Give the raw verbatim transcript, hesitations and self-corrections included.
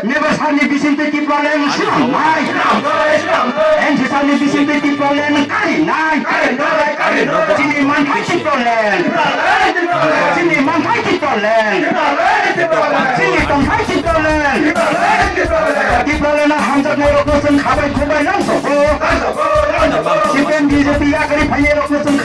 Neba sarni bisingtwi Tipraland swnamnai. N C sarni bisingtwi Tipraland karinai. Chini manthai Tipraland. Chini manthai Tipraland. Chini tongthai Tipraland. Tipraland hamjaknai rokno chwng khabai khubai nang sobo. C P M B J P yakari phainai rokno chwng